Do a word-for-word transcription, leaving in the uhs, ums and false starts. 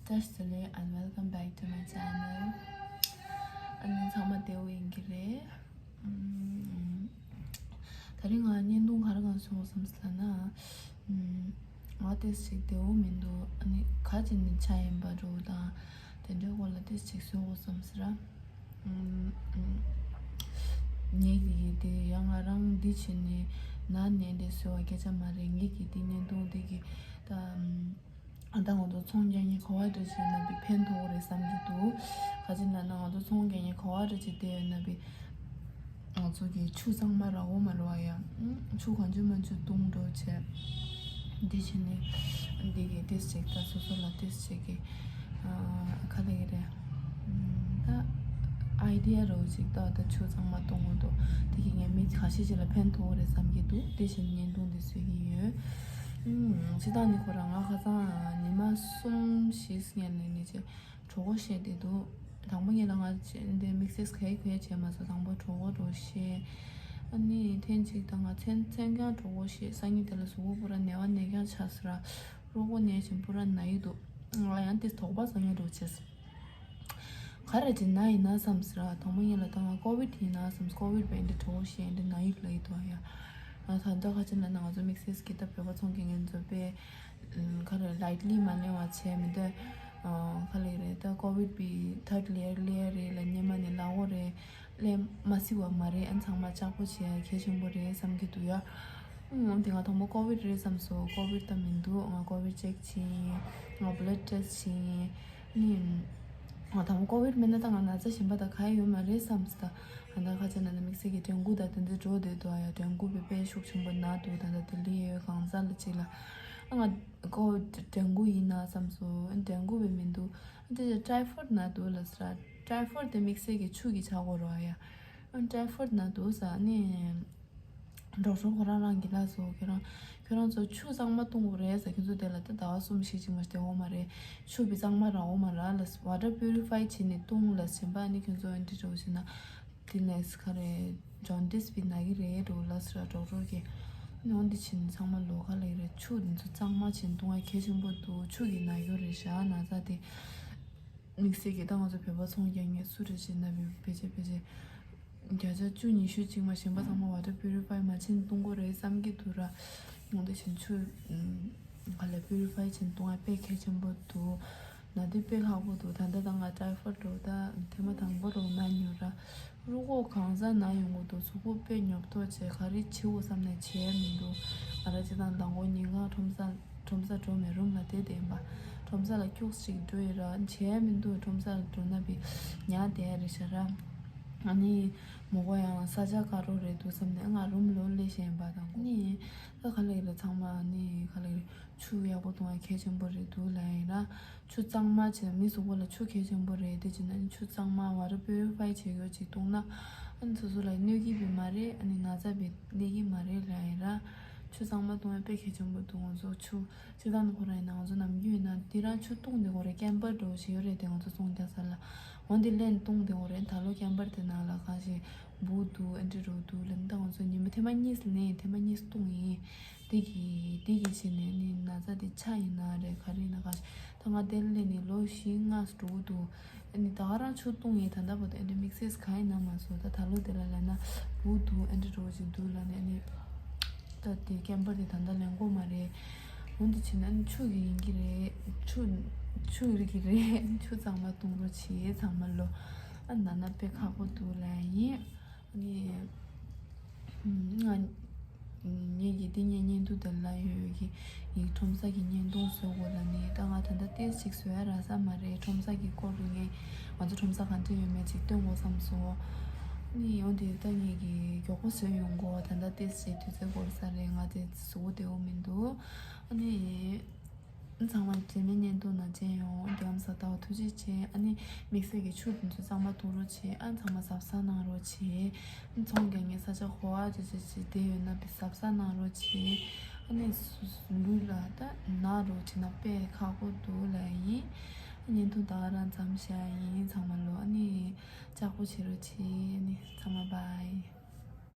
བཀྲ་ཤིས་བདེ་ལེགས། And welcome back to my channel. ཨ་ནི་ཚང་མ་བདེ་པོ་ཡིན་གྱི་རེད། ཨམ། ད་རིང་ང་བརྙན་ཐུང་ག་རེ་གང་བཟོ་དགོས་བསམ་སོང་ལབ་ན། ཨམ། ང་ཏོག་ཙམ་ཅིག་བདེ་པོ་མི་འདུག་ཨ་ནི་ག་ཅིག་ནས་ཆགས་ཡིན་པ་འདྲ་བོ་དང་། དེ་འདྲའི་སྐོར་ལ་ཏོག་ཙམ་ཅིག་བཟོ་དགོས་བསམ་སོང་ར། ཨམ། ངས་ཀྱི་དེ་ཡང་ང་རང་འདི་བྱས་ནས་ན་ནས་འདི་བཟོས་པ་སྐད་ཆ་མ་རེད། ངས་ཀྱི་འདི་བརྙན་ཐུང་འདི་གི་ད། ཨམ། ཨ་ད་ང་ཚོ་ཚོང་རྒྱག་མཁན་ག་བ་འདྲ་ཅིག་ན་བི་ཕན་ཐོགས་རེད་བསམ་གྱི་འདུག་ག་ཅི་ན་ན་ང་ཚོ་ཚོང་རྒྱག་མཁན་ག་བ་འདྲ་ཅིག་བསྡད་ཡོད་ན་བི། ང་ཚོ་གི་ཆུ་གཙང་མ་རག་གོ་མ་རག་ཡ། ཨམ། ཆུ་གང་བྱུང་མང་བྱུང་བཏུང་འགྲོ་བྱས། འདི་བྱས་ནས་འདི་གི་ཏོག་ཙམ་ཅིག་ད་སོ་སོ་ལ་ཏོག་ཙམ་ཅིག་གི་ཨ་ག་རེ་གི་རེད། ཨམ། ད་ཨའི་ཌི་ཡ་རོ་ཅིག་ད་ད་ཆུ་གཙང་མ་གཏོང་གི་འདུག་དེ་གི་ངས་མི་ཁ་ཤས་ཅིག་ལ་ཕན་ཐོགས་རེད་བསམ་གྱི་འདུག་དེ་བཞིན་བརྙན་ཐུང་འདི་བཟོ་གི་ཡོད། ཨམ། སྤྱིར་བཏང་ནི་ཁོ་རང་ང་ཁ་སང་ཉི་མ་གསུམ་བཞི་སྔོན་ནས་ངས་ཅིག་གྲོད་ཁོག་བཤལ་བསྡད་འདུག་དང་པོ་ངས་ལ་ང་འདི་དམིགས་བསལ་ག་གི་ག་བྱས་མ་སོང་། དང་པོ་གྲོད་ཁོག་འདྲ་བོ་བཤལ། ཨ་ནི་ཐེངས་གཅིག་ད་ང་མཚན་མཚན་གང་གྲོད་ཁོག་བཤལ། སང་ཉིན་དེ་ལ་གཟུགས་པོ་པུ་ར་ནད་པ་ནད་རྐྱང་ཆགས་སོང་ར། རུས་ཁོག་ནད་བཞིན་པུ་ར་ན་གི་འདུག་ང་ཡང་དེ་དོགས་པ་ཟ་མཁན་འདྲ་བོ་བྱས་སོང་། ག་རེ་བྱས་ན་ཡིན་ན་བསམ་ཟེར་ར། དང་པོ་ངས་ལ་ད་ང་ཀོ་བིད་ཡིན་ན་བསམ། ཀོ་བིད་བས་འདི་གྲོད་ཁོག་བཤལ་འདི་ན་ཡོད་ལ་ཡོད་དོ་ཡ། ང་ད་ལྟ་ཁ་ཆེ་ན་ན་ང་ཚོ་དམིགས་བསལ་གྱི་ད་བོད་པ་ཚོང་རྒྱག་མཁན་ཚོ་དཔེ་ག་རེ་ལའིཊ་ལི་མ་ལེན་པ་བྱས་མི་འདོད། ག་ལེ་རེད་ད་ཀོ་བིད་པའི་ཐར་ལེ་ཡར་ལེ་ཡར་རེད་ལ་སྙེ་མ་ནས་ལ་འོ་རེད། ལས་མ་སྲིད་པ་མ་རེད། ཨ་ཚང་མ་ལྕགས་པོ་བྱེད་ཡ་གལ་ཆེན་པོ་རེད་བསམ་གྱི་འདུག་ཡ། ཨང་དེ་ང་དང་པོ་ཀོ་བིད་རེད་བསམ་སོང་། ཀོ་བིད་ད་མི་འདུག་ང་ཀོ་བིད་ཅེག་བྱས་ཡིན། ང་བླཌ་ཊེ་སི་ཊི་བྱས་ཡིན། ནི། ང་དང་པོ་ཀོ་བིད་མེད་ན་ད་ང་ན་ཚ་གཞན་པ་ད་ག་ཡོད་མ་རེད་བསམ་སོང་། ད་ང་ད་ཁ་ཆེ་ན་ད་དམིགས་བསལ་གྱི་ཌེང་གུ་ད་དེ་འདྲ་འགྲོ་བསྡད་འདུག་ཡ། ཌེང་གུ་བི་དཔེ་ཤུགས་ཆེན་པོ་ན་འདུག་ད་ད་ལྡི་ལི་ཡོད་གང་ཟག་ལ་ཅིག་ལ། ཨ་ང་ཀོ་ཌེང་གུ་ཡིན་ན་བསམ་སོང་། ཌེང་གུ་བི་མི་འདུག་ཨ་དེ་ཊའི་ཕོཌ་ན་འདུག་ལ་ཟེར། ཊའི་ཕོཌ་དེ་དམིགས་བསལ་གྱི་ཆུ་གི་ཆགས་ཀྱི་རེད་ཡ། ཨ་ཊའི་ཕོཌ་ན་འདུག་ཟེར་ནི། ཌོག་ཊར་ཁོ་རང་རང་གི་ལ་སོ་ཁྱོད་རང་ཁྱོད་རང་ཚོ་ཆུ་གཙང་མ་བཏུང་དགོས་རེད་ཟེར། ཁྱོད་ཚོ་དེ་ལ་ད་ཟླ་བ་གསུམ་བཞི་ཅིག་མ་བསྡད་འོ་མ་རེད། ཆུ་བི་གཙང་མ་རག་འོ་མ་ར་ལ་ཝ་ཊར་པིའུ་རི་ཕའི་བྱས་ནས་བཏུང་ལ་བྱིན་པ་ནི་ཁྱོད་ཚོ་འདི་འདྲ་བོ་བྱས་ན་དེ་ནས་ག་རེ་ཇོན་ཏིས་བི་ན་གི་རེད་འགྲོ་ལ་ཟེར་ཌོག་ཊར་གི་ནོ་འདི་བྱས་ནས་ཚང་མ་ལོ་ག་ལ་ཡི་རེད། ཆུ་འདི་ཚོ་གཙང་མ་བྱས་ནས་བཏུང་བ་གལ་ཆེན་པོ་འདུག་ཆུ་གི་ན་གི་རེད་ཤག་ན་ཚ་དེ། དམིགས་བསལ་གྱི་ད་ང་ཚོ་བོད་པ་ཚོང་རྒྱག་མཁན་སུ་རེད་ཅེ་ན་བི་ཕལ་ཆེར་ཕལ་ཆེར་བརྒྱ་ཆ་བཅུ་ཉི་ཤུ་ཅིག་མ་གཞན་པ་ཚང་མ་ཝ་ཊར་པིའུ་རི་ཕའི་མ་བྱས་ནས་བཏུང་དགོས་རེད་བསམ་གྱི་འདུག་ར། ངོ་དེ་བཞིན་ཆུ་ག་ལ་པིའུ་རི་ཕའི་བྱས་ནས་བཏུང་བ་དཔེ་གལ་ཆེན་པོ་འདུག་ན་དེ་དཔེ་ཁག་པོ་འདུག་ད་ལྟ་ད་ང་ཊའི་ཕོཌ་འགྲོ་ད་ཐེངས་མ་དང་པོ་རོ་ན་ཉོ་ར། རུས་ཁོག་གང་ཟག་ན་ཡོང་གི་འདུག་གཟུགས་པོ་དཔེ་ཉོབ་ཏོ་བྱས། ག་རེ་བྱེད་དགོས་བསམ་ནས་བྱས་མི་འདུག་ང་རང་སྤྱིར་བཏང་མདང་དགོང་ཉིན་གང་ཁྲོམ་ས་ཁྲོམ་ས་འགྲོ་མེད། རུམ་ལ་བསྡད་བསྡད་ཡིན་པ། ཁྲོམ་ས་ལ་ཁྱུག་ཅིག་འགྲོ་ཡི་ར་བྱས་མི་འདུག་ཁྲོམ་ས་ལ་འགྲོ་ན་བི་ཉལ་བསྡད་ཡ་རེད་ཤག་ར། ཨ་ནི་མོ་གོ་ཡང་ས་ཆ་དཀར་པོ་རེད་འདུག་བསམ་ནས་ང་རུམ་ལོག་སླེབས་བཞིན་ཡིན་པ། མདང་དགོང་ནི་ད་ག་ལེ་རེད། ཚང་མ་ནི་ག་ལེ་རེད། ཆུ་ཡག་པོ་བཏུང་བ་གལ་ཆེན་པོ་རེད་འདུག་ལབ་ཡིན་ར། ཆུ་གཙང་མ་བྱས། མི་གཟུགས་པོ་ལ་ཆུ་གལ་ཆེན་པོ་རེད། དེ་བྱས་ན་ཆུ་གཙང་མ་ཝ་ཊར་པིའུ་རི་ཕའི་བྱེད་ཡོད་ཅིག་བཏུང་ན་ཨ་ནི་སོ་སོ་ལ་གནོད་ཀྱི་བི་མ་རེད། ཨ་ནི་ན་ཚ་བི་གནས་ཀྱི་མ་རེད་ལབ་ཡིན་ར། ཆུ་གཙང་མ་བཏུང་ཡ་དཔེ་གལ་ཆེན་པོ་འདུག་ང་ཚོ་ཆུ་སྤྱིར་བཏང་ནི་ཁོ་རང་ཡིན་ན་ང་ཚོ་ནམ་རྒྱུན་ཡིན་ན་འདི་རང་ཆུ་བཏུང་དེ་གོ་རེད། ཀེམ་པར་འགྲོ་བྱེད་ཡོད་རེད་དེ་ང་ཚོ་ཚོང་རྒྱག་ས་ལ། འོན་ཏེ་ལན་བཏུང་དེ་གོ་རེད། ད་ལོ་ཀེམ་པར་དེ་ནང་ལ་གང་ཞིག་འབུ་འདུག་ཨ་འདྲ་རོ་འདུག་ལབ་ད་ང་ཚོ་ཉིན་མོ་ཐེངས་མ་གཉིས་ལེན་ཐེངས་མ་གཉིས་བཏུང་ཡིན། དེ་གི་དེ་གི་ཕྱི་ནས་ནི་ན་ཚ་དེ་ཆ་ཡིན་ན་རེད་ག་རེ་ཡིན་ན་ག་ཞིག་ད་ང་དེ་ལས་ནི་ལོ་བཞི་ལྔ་འགྲོ་གི་འདུག་ཨ་ནི་ད་ག་རང་ཆུ་བཏུང་ཡིན། ད་ལྟ་བར་དུ་ཨ་ནི་དམིགས་བསལ་ག་ཡིན་ན་མ་སོང་། ད་ད་ལོ་དེ་ལ་ལབ་ན་འབུ་འདུག་ཨ་འདྲ་འགྲོ་གི་འདུག་ལབ་ནས་ཨ་ནི་ད་དེ་ཀེམ་པར་དེ་ད་ལྟ་ལེན་གོ་མ་རེད། འོན་ཏེ་ཕྱི་ནས་ཨ་ནི་ཆུ་གི་ཡིན་གྱི་རེད། ཆུ་ཆུ་ཡིན་གྱི་རེད། ཆུ་གཙང་མ་བཏུང་རོགས་བྱེད་ཚང་མ་ལོ། ཨ་ན་ན་དཔེ་ཁག་པོ་འདུག་ལབ་ཡིན། ཨ་ནི། ང་ངེད་ཀྱིས་འདི་ངའི་བརྙན་ཐུང་དེ་ལ་ཡོད་ཀྱི་ཡིན། ཁྲོམ་ས་གི་བརྙན་ཐུང་བཟོ་དགོས་ལ་ནི་ད་ང་ད་ལྟ་ཏོག་ཙམ་ཅིག་བཟོ་ཡ་རག་ས་མ་རེད། ཁྲོམ་ས་གི་སྐོར་དུ་ངས་ང་ཚོ་ཁྲོམ་ས་ག་འདྲ་ཡོད་མེད་ཅིག་སྟོན་དགོས་བསམ་སོང་། ནི་ཡོང་དེ་ད་ངེད་ཀྱིས་མགྱོགས་པོ་བཟོས་ཡོང་གོ་ད་ལྟ་ཏོག་ཙམ་ཅིག་དུས་ཚོད་འགོར་ས་རེད། ང་དེ་བཟོ་གོ་བདེ་བོ་མི་འདུག་ཨ་ནི། ཚང་མ་རྗེས་མའི་བརྙན་ཐུང་ནང་མཇལ་ཡོང་། བདེ་ལ་ཟ་ལྟ་བ་ཐུགས་རྗེ་ཆེ། ཨ་ནི་དམིགས་བསལ་གྱི་ཆུ་དེ་ཚོ་གཙང་མ་བཏུང་རོགས་བྱེད། ཨ་ཚང་མ་གཟབ་གཟབ་གནང་རོགས་བྱེད། ཚོང་རྒྱག་མཁན་ས་ཆ་ག་བ་ཅི་ཅི་ཅི་བསྡད་ཡོད་ན་བི་གཟབ་གཟབ་གནང་རོགས་བྱེད། ཨ་ནི་སུ་སུ་ལུས་ལ་ད་ན་རོགས་བྱེད་ན་དཔེ་ཁག་པོ་འདུག་ལབ་ཡིན། བརྙན་ཐུང་ད་ག་རང་མཚམས་བཞག་ཡིན། ཚང་མ་ལོ་ཨ་ནི་ལྕགས་པོ་བྱེད་རོགས་བྱེད། ཨ་ནི་ཚང་མ་བྷའི།